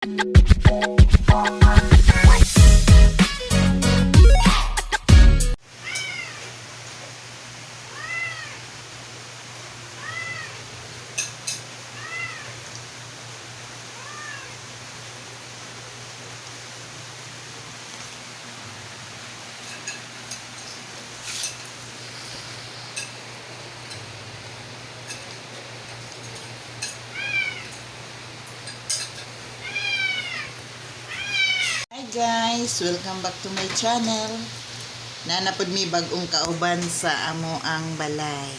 Hi guys! Welcome back to my channel. Nanapod mi bagong kauban sa amo ang balay.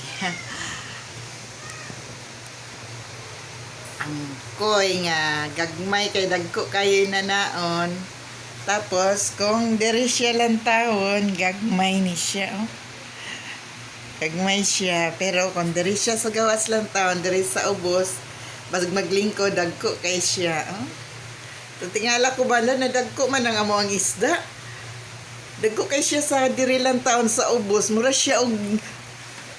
Ang koy nga gagmay kay dagko kayo nanaon. Tapos kung diri siya lang taon, gagmay ni siya. Oh. Gagmay siya, pero kung diri siya sa gawas lang taon, diri sa ubos, basig maglingkod dagko kay siya. Oh. Tingala ko bala na dagko man ang amo ang isda. Dagko kay siya sa diri lang taon sa ubos. Mura siya og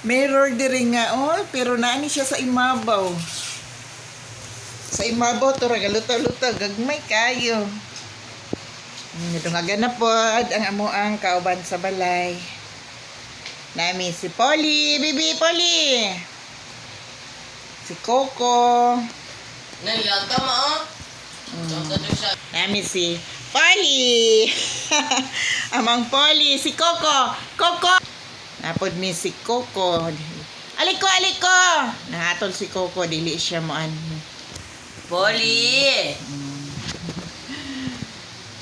mirror diri nga oh, pero naani siya sa imabaw. Sa imabaw to ra galuto-luto gagmay kayo. Dungagan na pod ang amo ang kauban sa balay. Nami si Polly, bibi Polly. Si Coco. Nalilanta mo, oh. Siya. Nami si Polly. Amang Polly, si Coco. Coco. Napod mi si Coco. Aliko, aliko. Nahatol si Coco, dili siya moan. Poli!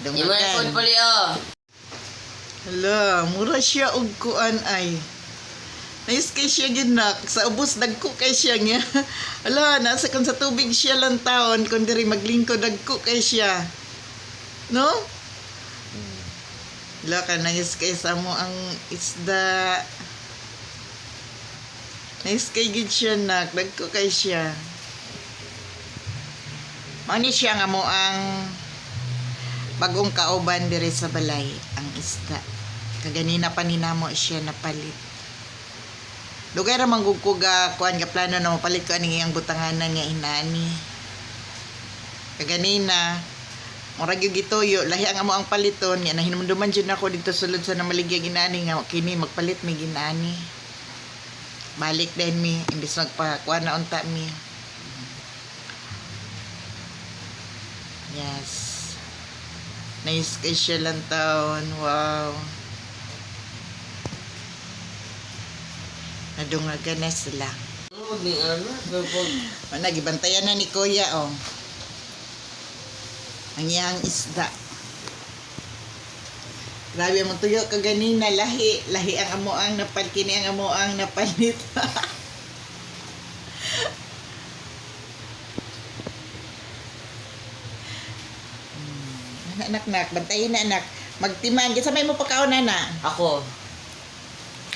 Yung mga phone, Dungagan. Poli, oh. Hala, mura siya og kuan ay. Nice kay siya ginak. Sa ubos dagko kay siya nga. Hala, nasa kon sa tubig siya lang taon kun diri maglingkod dagko kay siya. No? Hala ka nice kay sa mo ang isda. Nice kay gid siya nak, dagko kay siya. Mao ni siya nga mo ang bagong kauban dire sa balay ang isda. Kaganina pa ni namo siya napalit. Dugay ra man gud ko ga kuan ga plano na mapalit ko aning iyang butanganan nga inani. Kaganina murag yung gituyo lahi ang amo ang paliton nga nahinumduman jud nako didto sulod sa namaligyang inani nga kini magpalit mi ginani. Balik din mi imbis magpa kuan na unta mi. Yes. Nice kay siya lang taon. Wow. Nadungagan na sila. Huwag ni ano, kapag. Wala, gibantayan na ni Kuya, oh. Ang iyang isda. Grabe mo tuyo kaganina, lahi. Lahi ang amoang napal, kini ang amoang napalit. Anak, nak, bantayin na anak. Magtiman, kasi may mo pagkaon na na. Ako.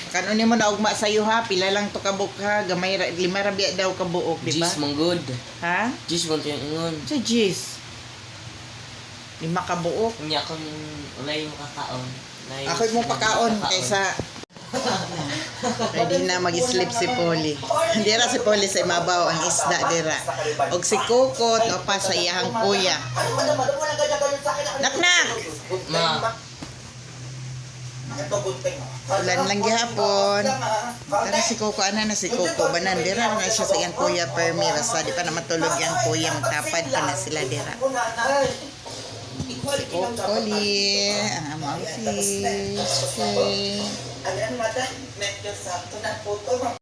Kanunin mo na ugma sa'yo ha, pila lang to kabuk ha, gamay ra, lima ra biya daw kabuok, di ba? Jis, manggod. Ha? Jis, man yung ingon. Sa Gis. Lima kabuok. Unya akong ulay yung kakaon. Ako mo pakaon kaysa ready na mag-sleep si Polly. Dira si Polly sa imabaw ang isda dira. Og si Coco to pa sa iyang kuya. Naknak. Ma. Ulan lang gihapon. Tara si Coco ana na si Coco banan dira na siya sa iyang kuya permi basta di pa na matulog iyang kuya magtapad pa na sila dira. Si Coco Polly, ang among fish. Okay. Alam natin, medyo sakto na po to.